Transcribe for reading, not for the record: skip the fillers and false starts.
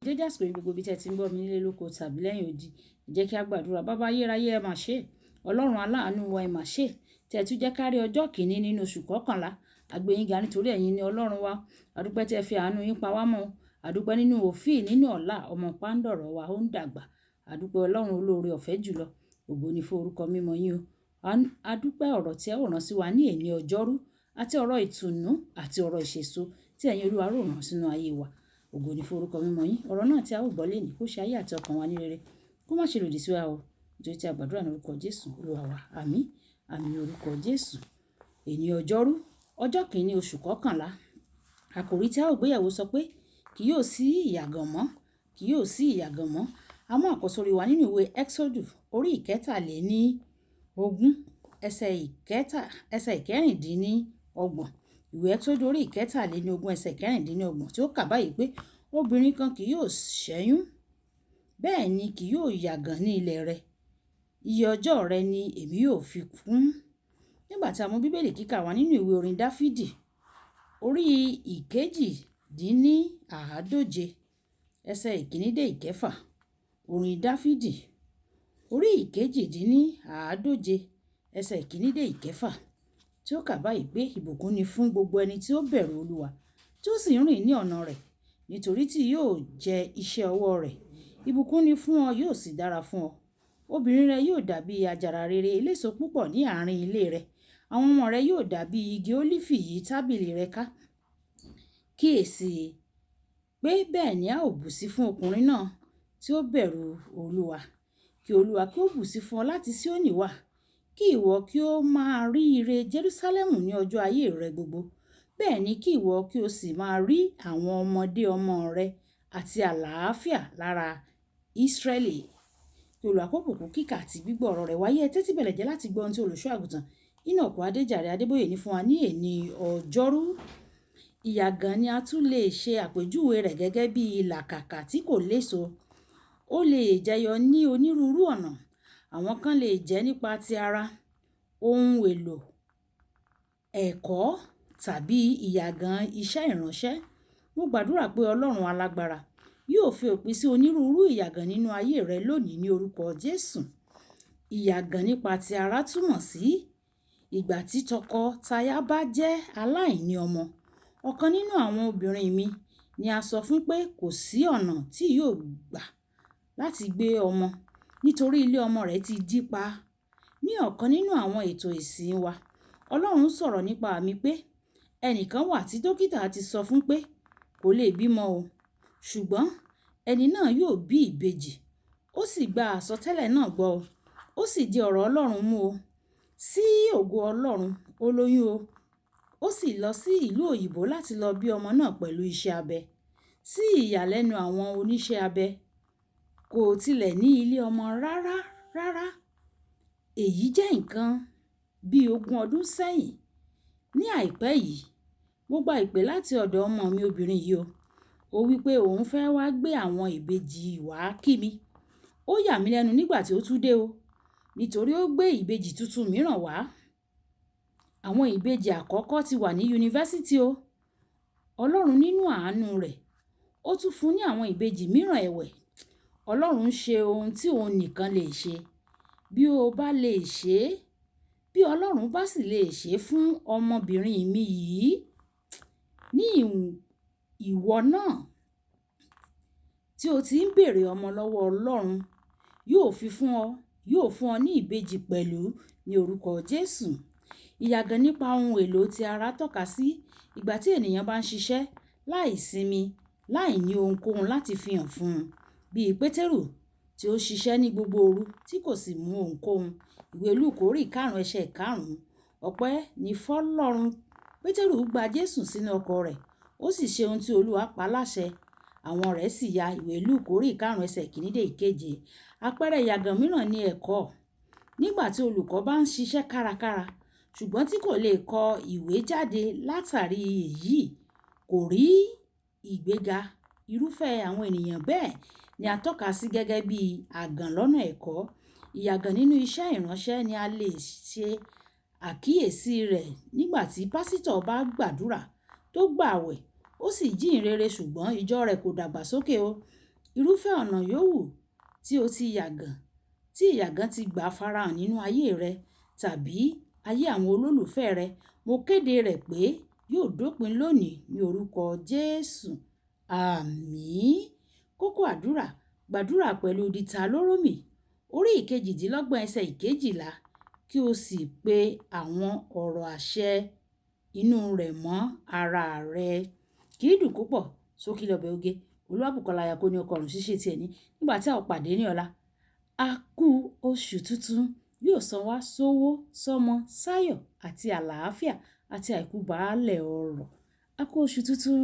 Dédé àsìkò yìí, gbogbo ibi tí ẹ ti ń gbọ́ mi nílé lóko tàbí lẹ́yìn odi, ẹ jẹ́ kí a gbàdúrà. Bàbá ayérayé, ẹ mà ṣe. Ọlọ́run aláàánú wa, ẹ mà ṣe. Tí ẹ tún jẹ́ ká rí ọjọ́ kìíní nínú oṣù kọkànlá. A gbé yín ga nítorí ẹ̀yin ni Ọlọ́run wa. A dúpẹ́ tí ẹ fi àánú yín pa wá mọ́. A dúpẹ́ nínú òfin nínú ọ̀la ọmọ pàǹdọ̀rọ̀ wa ó ń dàgbà. A dúpẹ́ Ọlọ́run olóore ọ̀fẹ́ jùlọ. Ògo ni fún orúkọ mímọ́ yín o. A dúpẹ́ ọ̀rọ̀ tí ẹ ó rán sí wa ní èní ọjọ́rú àti ọ̀rọ̀ ìtùnú àti ọ̀rọ̀ ìṣèso tí ẹ̀yin Olúwa rò rán sínú ayé wa. Ògo ni fún orúkọ mímọ́ yín. Ọ̀rọ̀ náà tí a ó gbọ́ lénìí kó ṣe ayé àti ọkàn wa ní rere. Kó má ṣe lòdì sí wa o. Nítorí tí a gbàdúrà ní orúkọ Jésù Olúwa wa. Àmín. Àmín orúkọ Jésù. Èní ọjọ́rú, ọjọ́ kìíní oṣù kọkànlá. Àkòrí tí a ó gbéyẹ̀wò sọ pé kì yóò sí ìyàgàn mọ́, kì yóò sí ìyàgàn mọ́. A mú àkọ́sórí wa nínú ìwé Ẹ́xódù orí 23 ẹsẹ̀ ìkẹta, ẹsẹ̀ 26. Ìwé Ẹ́xódù orí 23 ẹsẹ̀ 26 tí ó kà báyìí pé obìnrin kan kì yóò ṣẹ́yún, bẹ́ẹ̀ ni kì yóò yàgàn ní ilẹ̀ rẹ̀. Iye ọjọ́ rẹ ni èmi yóò fi kún. Nígbà tí a mú Bíbélì kíkà wá nínú ìwé orin Dáfídì orí 148 ẹsẹ̀ ìkíní dé ìkẹfà. Orin Dáfídì orí 148 ẹsẹ̀ ìkíní dé ìkẹfà tí ó kà báyìí pé ìbùkún ni fún gbogbo ẹni tí ó bẹ̀rù Olúwa, tí ó sì ń rìn ní ọ̀nà rẹ̀, nítorí tí yóò jẹ iṣẹ́ ọwọ́ rẹ̀. Ìbùkún ni fún ọ, yóò sì dára fún ọ. Obìnrin rẹ yóò dàbí àjàrà rere eléso púpọ̀ ní àárín ilé rẹ. Àwọn ọmọ rẹ yóò dàbí igi ólífì yí tábìlì rẹ ká. Kíyèsi pé bẹ́ẹ̀ ni a ó bùsí fún ọkùnrin náà tí ó bẹ̀rù Olúwa. Kí Olúwa kí ó bùsí fún ọ láti Síónì wá. Kí ìwọ kí ó máa rí ire Jerúsálẹ́mù ní ọjọ́ ayé rẹ gbogbo. Bẹ́ẹ̀ ni kí ìwọ kí ó sì máa rí àwọn ọmọdé ọmọ rẹ àti àlàáfíà lára Ísírẹ́lì. Kí Olúwa kó bùkún kíkà àti gbígbọ́ ọ̀rọ̀ rẹ̀ wáyé. Ẹ tẹ́tí bẹ̀lẹ̀ jẹ́ láti gbọ́ ohun tí olùṣọ́ àgùntàn Enoch Adéjàre Adébóyè ní fún wa ní èní ọjọ́rú. Ìyàgàn ni a tún lè ṣe àpèjúwe rẹ̀ gẹ́gẹ́ bí ìlàkàkà tí kò léso. Ó lè jẹyọ ní onírúurú ọ̀nà. Àwọn kan lè jẹ́ nípa ti ara, ohun èlò, ẹ̀kọ́ tàbí ìyàgàn iṣẹ́ ìránṣẹ́. Mo gbàdúrà pé Ọlọ́run alágbára yóò fi òpin sí onírúurú ìyàgàn nínú ayé rẹ lónìí ní orúkọ Jésù. Ìyàgàn nípa ti ara túmọ̀ sí ìgbà tí tọkọ-taya bá jẹ́ aláìní ọmọ. Ọ̀kan nínú àwọn obìnrin mi ni a sọ fún pé kò sí ọ̀nà tí yóò gbà láti gbé ọmọ nítorí ilé ọmọ rẹ̀ ti dí pa. Ní ọ̀kan nínú àwọn ètò ìsìn wa, Ọlọ́run sọ̀rọ̀ nípa mi pé ẹnìkan wà tí dókítà ti sọ fún pé kò lè bímọ o, ṣùgbọ́n ẹni náà yóò bí ìbejì. Ó sì gba àsọtẹ́lẹ̀ náà gbọ́ o. Ó sì di ọ̀rọ̀ Ọlọ́run mú o. Sí ògo Ọlọ́run, ó lóyún o. Ó sì lọ sí ìlú òyìnbó láti lọ bí ọmọ náà pẹ̀lú iṣẹ́ abẹ. Sí ìyàlẹ́nu àwọn oníṣẹ́ abẹ, kò tilẹ̀ ní ilé ọmọ rárá rárá. Èyí jẹ́ nǹkan bí ogún ọdún sẹ́yìn. Ní àìpẹ́ yìí, mo gba ìpè láti ọ̀dọ̀ ọmọ mi obìnrin yìí o. Ó wí pé òun fẹ́ wá gbé àwọn ìbejì wá kí mi. Ó yà mí lẹ́nu nígbà tí ó tún dé o, nítorí ó gbé ìbejì tuntun mìíràn wá. Àwọn ìbejì àkọ́kọ́ ti wà ní yunifásítì o. Ọlọ́run nínú àánú rẹ̀, ó tún fún ní àwọn ìbejì mìíràn ẹ̀wẹ̀. Ọlọ́run ń ṣe ohun tí òun nìkan lè ṣe. Bí ó bá lè ṣe, bí Ọlọ́run bá sì lè ṣe fún ọmọbìnrin mi yìí, ní ìwọ náà tí o ti ń bèrè ọmọ lọ́wọ́ Ọlọ́run, yóò fi fún ọ, yóò fún ọ ní ìbejì pẹ̀lú ní orúkọ Jésù. Ìyàgàn nípa ohun èlò ti ara tọ́ka sí ìgbà tí ènìyàn bá ń ṣiṣẹ́ láì sinmi, láì ní ohunkóhun láti fi hàn fún un. Bí Pétérù tí ó ṣiṣẹ́ ní gbogbo òru tí kò sì mú ohunkóhun. Ìwé Lúùkù orí 5 ẹsẹ̀ 5. Ọpẹ́ ní fọ́lọ́run. Pétérù gba Jésù sínú ọkọ̀ rẹ̀, ó sì ṣe ohun tí Olúwa pa láṣẹ. Àwọn rẹ̀ sì ya. Ìwé Lúùkù orí 5 ẹsẹ̀ 1 dé ìkeje. Àpẹẹrẹ ìyàgàn mìíràn ni ẹ̀kọ́. Nígbà tí olùkọ́ bá ń ṣiṣẹ́ kárakára, ṣùgbọ́n tí kò lè kọ ìwé jáde látàrí èyí, kò rí ìgbéga. Irúfẹ́ àwọn ènìyàn bẹ́ẹ̀ ni a tọ́ka sí gẹ́gẹ́ bí àgàn lọ́nà ẹ̀kọ́. Ìyàgàn nínú iṣẹ́ ìránṣẹ́ ni a lè ṣe àkíyèsí rẹ̀ nígbà tí pásítọ̀ bá gbàdúrà tó gbàwẹ̀, ó sì jíhìnrere ṣùgbọ́n ìjọ rẹ̀ kò dàgbàsókè o. Irúfẹ́ ọ̀nà yòówù tí o ti yàgàn, tí ìyàgàn ti gbà farahàn nínú ayé rẹ tàbí ayé àwọn olólùfẹ́ rẹ, mo kéde rẹ̀ pé yóò dópin lónìí ní orúkọ Jésù. Àmín. Kókó àdúrà: gbàdúrà pẹ̀lú Deuteronomy orí 28 ẹsẹ̀ 12, kí o sì pe àwọn ọ̀rọ̀ àṣẹ inú rẹ̀ mọ́ ara rẹ. Kì í dùn púpọ̀, ṣókí lọbẹ̀ oge. Olúwabùkọ́lá aya kó ní ọkọ ọ̀run ṣíṣe tiẹ̀ ní. Nígbà tí a ó pàdé ní ọ̀la, a kú oṣù tuntun, yóò san wá sówó, sọ́mọ, sáyọ̀ àti àlàáfíà àti àìkú baálẹ̀ ọrọ̀. A kú oṣù tuntun.